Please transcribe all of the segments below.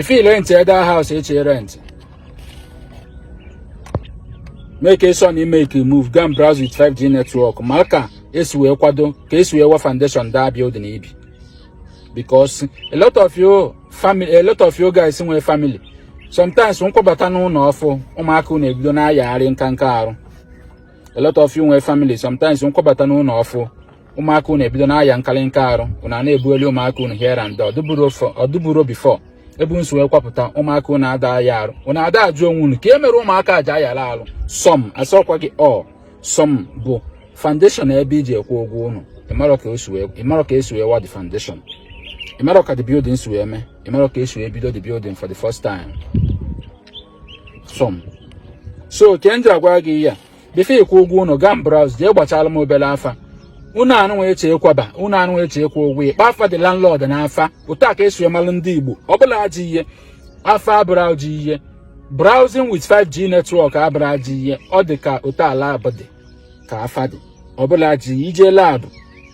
Before rent that house eche rent, make sure na make a move, go and browse with 5G network, ma ka esi wee kwado, ka esi wee wa foundation that building ibi, because a lot of you family, a lot of you guys nwere family, sometimes nkwabata n'ụlọ ọfụ, ụmụaka unu ebido na-ayagharị nka nka arụ. A lot of you nwere family, sometimes nkwabata n'ụlọ ọfụ, ụmụaka unu ebido na-aya nkarị nka arụ, unu a na-ebugheli ụmụaka unu here and there. Ọdụburo before ebe nsi wee kwapụta, ụmụaka unu ada aya arụ, unu ada ajụ onwe unu ka e mere ụmụaka aja ayara arụ. Some asọkwa gị all, some bụ foundation ebe iji ekwu ụgwọ unu, ịmarọ ka esi wee wa the foundation, ịmarọ ka the building si wee mee, ịmarọ ka esi wee bido the building for the first time. Some so ke m ji agwa gị ya, before ịkwụ ụgwọ unu, gaa browse, jee gbachala m obere afa. Unu anụ eche ịkwaba, unu anụ eche ịkwụ ụgwọ, ịkpa afa the landlord na afa otu a ka esi malụ ndị Igbo. Ọ bụla ajọ ihe, afa abụrụ ajọ ihe, browsing with 5G network abụrụ ajọ ihe. Ọ dị ka otu ala abụ dị ka afa dị, ọ bụla ajọ ihe. Ije lab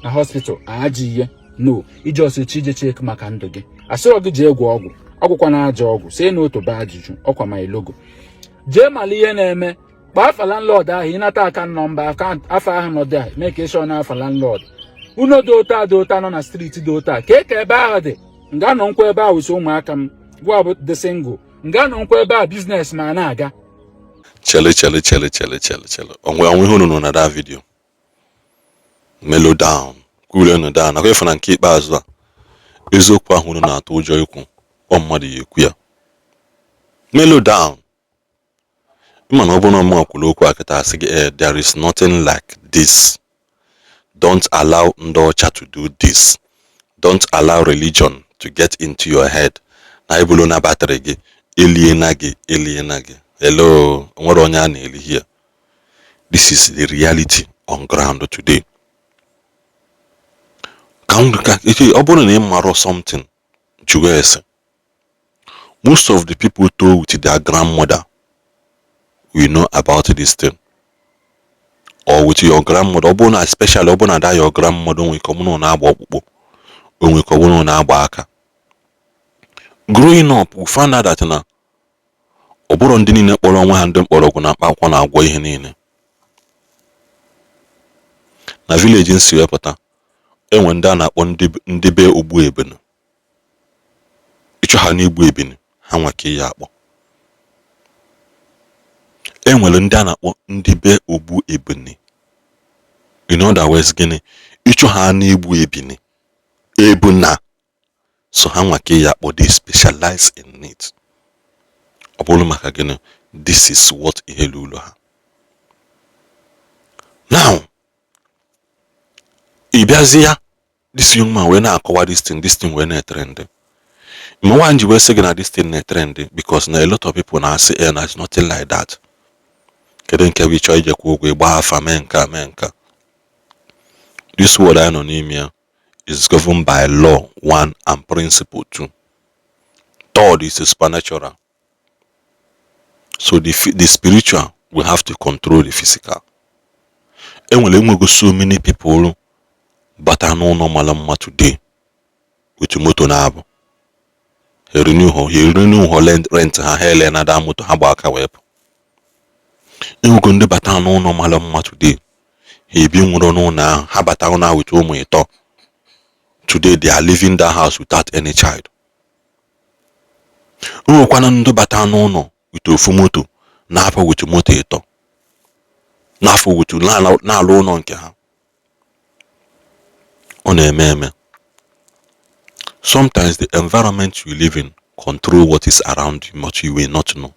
na hospital, ajọ ihe no ije ọsịchọ ije check maka ndụ gị. Asịrọ gị jee gwọ ọgwụ, ọgwụkwa na ajọ ọgwụ see na otu bụ ajụjụ ọkwa ma ilogo. Jee mala ihe na-eme, kpaa afa landlord ahụ, ịnata account number afa ahụ nọ dị a, mee ka ịshọ na afa landlord unu dị otu a, dị otu a, nọ na street dị otu a, ka ebe ahụ dị nga nọ nkwa ebe ahụ. So ụmụaka m gwa bụ dị single nga nọ nkwa ebe a, business ma na-aga. Chele, chele, chele, chele, chele, chele. Onwe onwe ihe unu nọ na that video. Mellow down, cool down. Akwa ịfụ na nke ikpeazụ a, eziokwu ahụ unu na-atụ ụjọ ikwu, ọ mmadụ ya ekwu ya. Mellow down. Ịma na ọ bụrụ na ọmụnwa kwuru okwu a kịta, asị gị, eh, there is nothing like this. Don't allow ndị ọcha to do this. Don't allow religion to get into your head. Na ibulu na battery gị eliena gị, eliena gị. Hello, nwere onye a na-eli here. This is the reality on ground today. Ka m ka ọ bụrụ na ị marọ something, jụọ ese. Most of the people told with their grandmother we know about this thing, or with your grandmother, ọ bụrụ na especially ọ bụrụ na that your grandmother onwe ka ọ bụrụ na ọ na-agba ọkpụkpụ, onwe ka ọ bụrụ na ọ na-agba aka. Growing up, we found out that na ọ bụrụ ndị niile kpọrọ onwe ha ndị mkpọrọgwụ na mkpa akwụkwọ na-agwọ ihe niile. Na village nsi wepụta, enwe ndị a na-akpọ ndị be ogbu ebene. Ịchọ ha n'igbu ebene, ha nwa ka ya akpọ. Enwere ndị a na-akpọ ndị be ogbu ebene. In other words, gịnị? Ịchọ ha n'igbu ebene, ebuna so ha nwa ka ya akpọ. They specialize in it. Ọ bụrụ maka gịnị? This is what ihe ụlọ ha. Now ị bịazie ya, this young man wee na-akọwa this thing, this thing wee na-etrend. Ma nwaanyị ji wee sị gị na this thing na-etrend because na a lot of people na-asị, eh, na it's nothing like that. Kedu nke bụ ịchọ ijekwa ụgwọ, ịgba afa, mee nka, mee nka? This world anyị nọ n'ime ya is governed by law one and principle two. Third is a supernatural. So the spiritual will have to control the physical. Enwere enwego so many people bata n'ụlọ mara mma today with moto na-abụ ha renew ha rent, ha ele na da moto ha gba aka wee pụ. Enwego ndị bata n'ụlọ mara mma today, ha ebi nwụrụ n'ụlọ ahụ, ha bata ụlọ ahụ with ụmụ ịtọ. Today they are leaving that house without any child. Enwekwana ndị bata n'ụlọ with ofu moto, na-apụ with moto ịtọ, n'afọ with na-alụ ụlọ nke ha. Ọ na-eme eme. Sometimes the environment you live in control what is around you, but you will not know.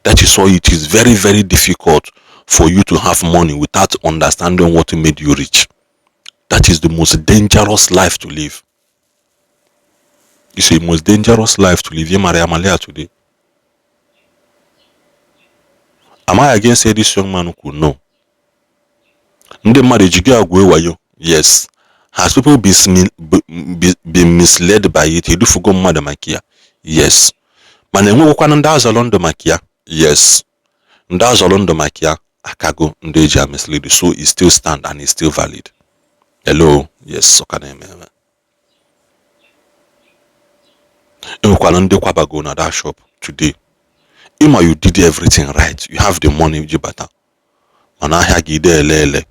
That is why it is very, very difficult for you to have money without understanding what made you rich. That is the most dangerous life to live. It's a most dangerous life to live. Maria Amalia today. Am I against say this young man could know? Ndị mmadụ ejigo agwa wayo? Yes. Has people been misled by it? Edufugo mmadụ maka ya? Yes. Mana enwegokwana ndị azọrọ ndụ maka ya? Yes. Ndị azọrọ ndụ maka ya akago ndị eji a mislead, so it still stand and is still valid. Hello? Yes, ọ ka na-eme eme. Enwekwara ndị kwabago na that shop today. Ịma you did everything right, you have the money ji bata, mana ahịa gị ide ele ele,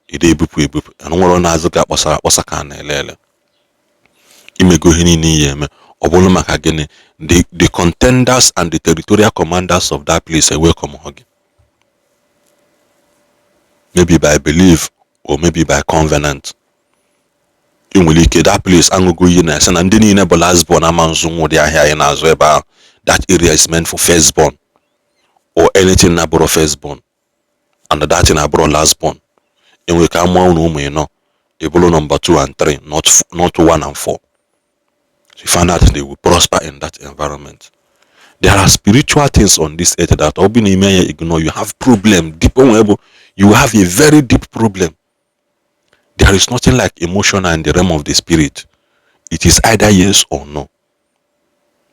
ide ebupụ ebupụ, and nwere na-azụ gị akpọsara akpọsa ka a na-ele ele. Imego ihe niile ihe eme, ọ bụrụ maka gịnị? The contenders and the territorial commanders of that place welcome gị, maybe by belief or maybe by covenant. Ị nwere ike that place aṅụgo iyi na ese na ndị niile bụ last born ama nzụ nwụdị ahịa anyị na-azụ ebe ahụ. That area is meant for first born or anything na bụrụ first born, and that thing abụrụ last born. Enwere ka amụọ unu ụmụ ịnọ, ị bụrụ number 2 and 3, not 1 and 4. You find out they will prosper in that environment. There are spiritual things on this earth that ọ bụ na ime ya ignore, you have problem deep. Onwe bụ you have a very deep problem. There is nothing like emotional in the realm of the spirit. It is either yes or no.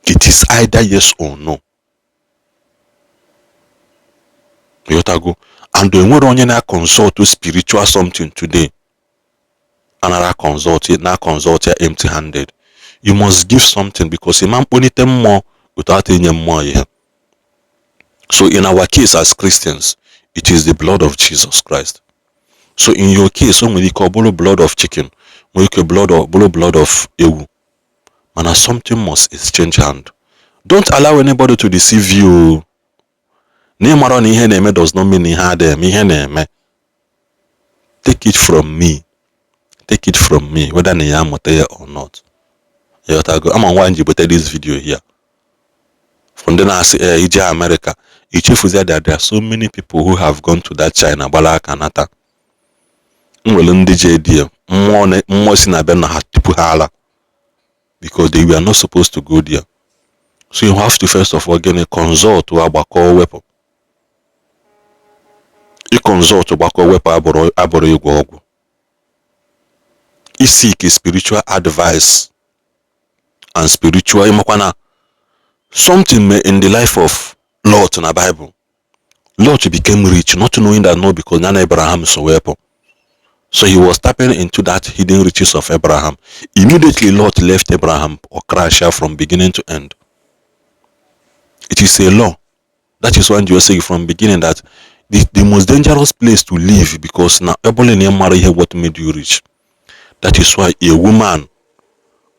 It is either yes or no. Ịghọtago? And enwere onye na-consult spiritual something today anara consult na consult ya empty handed. You must give something, because ịma mkponite mmụọ without inye mmụọ ihe. So in our case as Christians, it is the blood of Jesus Christ. So in your case, o nwere ike ọ bụrụ blood of chicken, nwere ike blood of bụrụ blood of ewu, mana something must exchange hand. Don't allow anybody to deceive you. Na ịmara na ihe na-eme does not mean ihe adịghị eme. Ihe na-eme, take it from me, take it from me, whether na ya amụta ya or not. Ịghọtago? Ama nwa ji bute this video here for ndị na-asị ee ije America, ichefuzie that there are so many people who have gone to that China gbara aka nata. Nwere ndị je die mmụọ si na be nna ha tupu ha ala, because they were not supposed to go there. So you have to first of all gịnị? Consult, agbakọ wepụ. Ịconsult gbakọ wepụ abụrụ ịgwọ ọgwụ. Iseek spiritual advice and spiritual, ịmakwa na something may in the life of Lot na Bible. Lot became rich not knowing that no, because nana Abraham so wepụ. So he was tapping into that hidden riches of Abraham. Immediately Lot left Abraham or crashed out from beginning to end. It is a law. That is why you say from beginning that the most dangerous place to live, because now ebole na ihe what made you rich. That is why a woman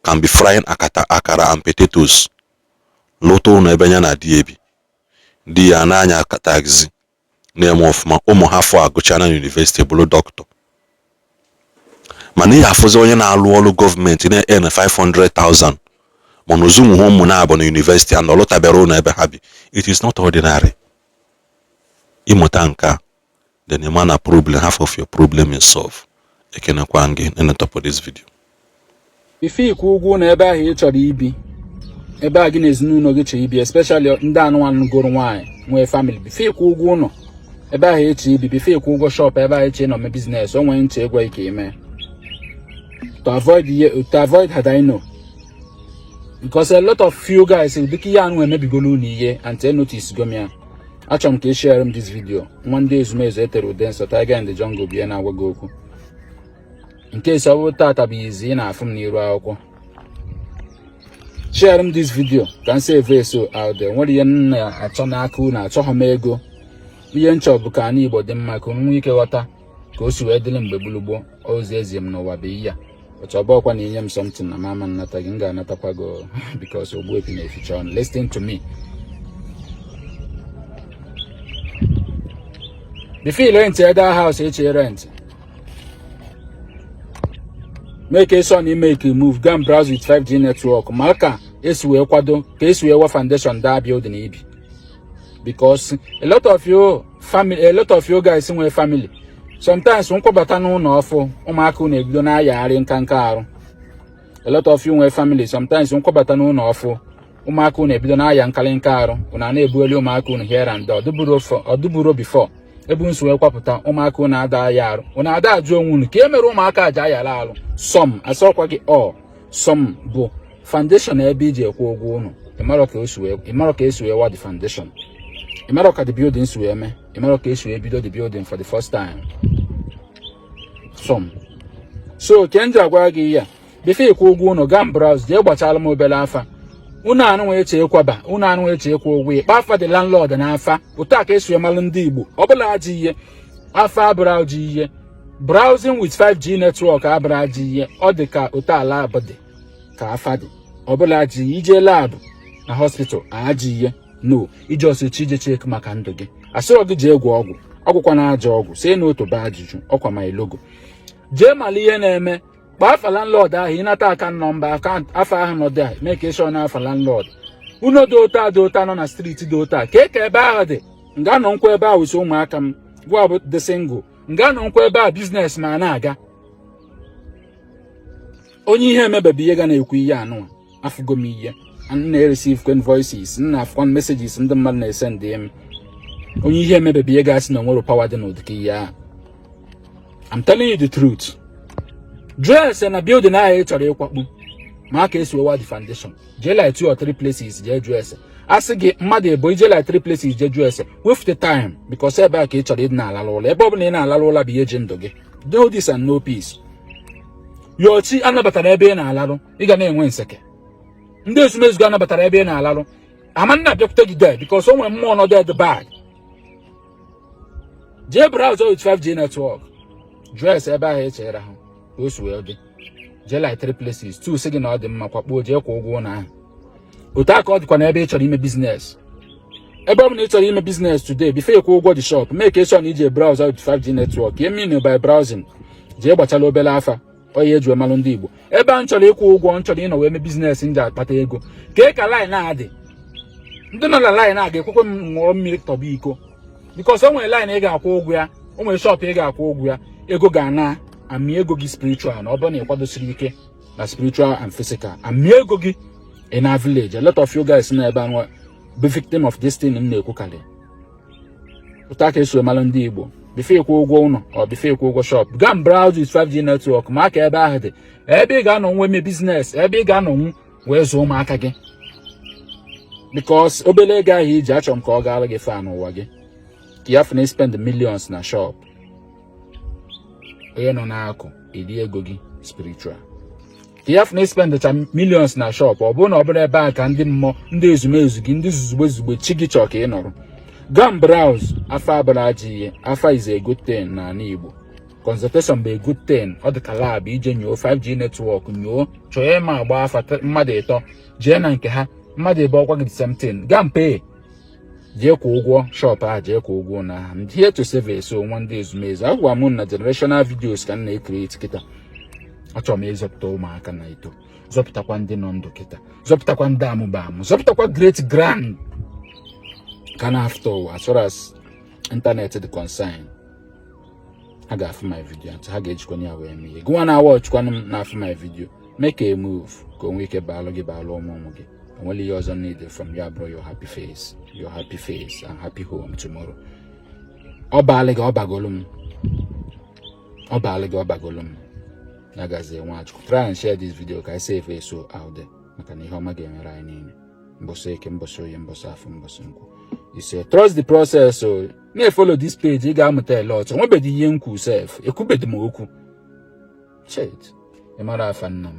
can be frying akata, akara and potatoes. Lọta ụlọ ebe ya na di ebi. Di ya na-anya taxi na-eme ọfụma, ụmụ ha fọ agụcha na university bụrụ dọkịta. Mana ị afụzi onye na-alụ ọrụ gọọmenti na-earn 500,000, mana ozunwu ha ụmụ na-abụ na university and ọlụtabịara ụlọ ebe ha bi. It is not ordinary. Ịmụta nke a, then ịma na problem, half of your problem is solved. Ekenekwa gị na top this video. Before ịkwụ ụgwọ ụlọ ebe ahụ ị chọrọ ibi, ebe a gị na ezinụlọ gị chọrọ ibi, especially ndị anụmanụ gụrụ nwaanyị nwee family, before ịkwụ ụgwọ ụlọ ebe ahụ ị chọrọ ibi, before ịkwụ ụgwọ shop ebe ahụ ị chọrọ ịnọ mee business, o nwere nche ịgwa ike ime to avoid had I know, because a lot of few guys dịka ihe anụ emebigolo unu ihe and te notice go m ya. Achọrọ m ka ị share m this video. Nwa ndị ezumezu etere ude nsọ, Tiger in the Jungle, bie na-agwa gị okwu nke isi. Ọ bụrụ tata bụ izi ị na-afụ m n'iru akwụkwọ, share m this video ka m save eso out there. Nwere ihe m na-achọ n'aka unu? Achọghị m ego. Ihe m chọrọ bụ ka ana Igbo dị mma, ka unu nwee ike ghọta ka o si wee dịrị mgbe gburugburu. Ozi ezie m n'ụwa bụ ihe a otu ọ bụọkwa na inye m something na mama nnata gị, m ga-anatakwa gị, because ogbuepi na-eficha ọnụ. Listen to me. Before you rent that house, eche rent, make a son make a move, go and browse with 5G network, ma ka esi wee kwado, ka esi wee wa foundation that building ibi, because a lot of you family, a lot of you guys nwee family, sometimes nkwabata n'ụlọ ọfụ, ụmụaka unu ebido na-ayagharị nka nka arụ. A lot of you nwee family, sometimes nkwabata n'ụlọ ọfụ, ụmụaka unu ebido na-aya nkarị nka arụ. Unu a na-ebugheli ụmụaka unu here and there. Ọdụburo before ebe nsi wee kwapụta, ụmụaka unu ada aya arụ. Unu ada ajụ onwe unu ka e mere ụmụaka ji ayara arụ. Some asọkwa gị ọ some bụ foundation ebe iji ekwu ụgwọ ụnụ. Ịmarọ ka esi wee wa the foundation, ịmarọ ka the building si wee mee, ịmarọ ka esi wee bido the building for the first time. Some so ke m ji agwa gị ya, before ịkwụ ụgwọ ụnụ, gaa browse, jee gbachala m obere afa. Unu anụ eche ịkwaba, unu anụ eche ịkwụ ụgwọ, ịkpa afa the landlord n'afa. Otu a ka esi emalụ ndị Igbo. Ọ bụla ajọ ihe, afa abụrụ ajọ ihe. Browsing with 5G network abụrụ ajọ ihe. Ọ dị ka otu ala abụ dị ka afa dị. Ọ bụla ajọ ihe. Ije lab na hospital, ajọ ihe no. Ije ọsịchọ ije check maka ndụ gị, asịrọ gị jee gwọ ọgwụ. Ọgwụkwa na ajọ ọgwụ sie na otu ba ajụjụ ọkwa my logo. Jee mala ihe na-eme, kpaa afa landlord ahụ, ịnata account number afa ahụ nọ dị a, mee ka ịchọ na afa landlord unu dị otu a, dị otu a, nọ na street dị otu a, ka ebe ahụ dị. Nga nọ nkwa ebe ahụ so ụmụaka m gwa bụ dị single, nga nọ nkwa ebe a business ma na-aga. Onye ihe emebebe ihe ga na-ekwu ihe anụnwa. Afụgo m ihe m na-receive kwen voices, m na-afụkwa messages ndị mmadụ na-ese ndị m. Onye ihe emebebe ihe ga-asị na onwere power dị n'ụdịka ihe ahụ. I'm telling you the truth. Jụọ ese na building ahụ ị chọrọ ịkwakpu, ma aka esi wewa the foundation. Jee like two or three places, jee jụọ ese. Asị gị mmadụ ebo ije like three places, jee jụọ ese. Wefute time, because ebe a ka ị chọrọ ịdị na-alalụ ụlọ. Ebe ọ bụla ị na-alalụ ụlọ bụ ihe ji ndụ gị. Know this and know peace. Your chi anabatara ebe ị na-alalụ, ị ga na-enwe nseke. Ndị ezumezu gị anabatara ebe ị na-alalụ, ama nna abịakwute gị there, because o nwere mmụọ nọ there dị bad. Jee browse with 5G network, jụọ ese ebe ahụ echere ahụ ka o si wee dị. Jee like three places, two sị gị na ọ dị mma, kwakpuo, jee kwụọ ụgwọ ụlọ ahụ. Otu a ka ọ dịkwa n'ebe ị chọrọ ime business. Ebe ọ bụla ị chọrọ ime business today, before ịkwụ ụgwọ the shop, make sure na ije browse with 5G network. Ihe mean by browsing, jee gbachala obere afa onye eji emalụ ndị Igbo. Ebe a m chọrọ ịkwụ ụgwọ, m chọrọ ịnọ wee mee business, m ji akpata ego, kee ka line a dị. Ndị nọ na line a ga-ekwekwe m ṅụọ mmiri tọba iko? Because o nwere line ị ga-akwụ ụgwọ ya, o nwere shop ị ga-akwụ ụgwọ ya, ego ga-ana amị ego gị spiritual. Na ọ bụrụ na ị kwadosiri ike na spiritual and physical, amị ego gị in our village. A lot of you guys na ebe anwa bụ victim of this thing m na-ekwukarị. Pụta ka esi emalụ ndị Igbo. Before ịkwụ ụgwọ ụlọ ọ before ịkwụ ụgwọ shop, gaa browse with 5G network, ma aka ebe ahụ dị, ebe ị ga-anọ nwe mee business, ebe ị ga-anọnwu wee zụọ ụmụaka gị, because obere ego ahụ iji achọrọ m ka ọ gaara gị fa n'ụwa gị, ka ya fụ na spend millions na shop. Onye nọ n'akụ eri ego gị spiritual, ka ya fụ na spendcha millions na shop. Ọ bụrụ na ọ bụrụ ebe a ka ndị mmụọ, ndị ezumezu gị, ndị zuzugbe zuzugbe chi gị chọọ ka ị nọrọ, gaa browse. Afa abụrụ ajọ ihe. Afa is a good thing n'ala Igbo. Consultation bụ a good thing. Ọ dị ka lab ije nyoo 5G network, nyoo chọọ ịma agba afa mmadụ ịtọ, jee na nke ha, mmadụ ebe ọkwa gị the same thing. Gaa mpe, jee kwụ ụgwọ shop ahụ, jee kwụ ụgwọ na I'm here to save a soul. Nwa ndị ezumezu, agwa m na generational videos ka m na-ecreate kịta. Achọrọ m ịzọpụta ụmụaka na eto, zọpụtakwa ndị nọ ndụ kịta, zọpụtakwa ndị amụba amụ, zọpụtakwa great grand ka na after ụwa. As far as internet dị concern, ha ga-afụ my video, ha ga-ejikwa ya wee mee ihe. Gụnwa na watchkwanụ m na-afụ my video, make a move ka o nwee ike baalụ gị, baalụ ụmụ ụmụ gị. Onwere ihe ọzọ need from you abụrụ your happy face, your happy face and happy home tomorrow. Ọ baalụ gị, ọ bagolu m. Ọ baalụ gị, ọ bagolu m. Ya gazie. Nwachukwu, try and share this video ka anyị save a soul out there, maka na ihe ọma ga-emere anyị niile mbọsị Eke, mbọsị Oye, mbọsị Afọ, mbọsị Nkwụ. Ise. Trust the process o. Na-efollow this page, ị ga-amụta a lot. Onwebedị ihe nkwu sef, ekwubedị m okwu. Shit, ị mara afa nna m.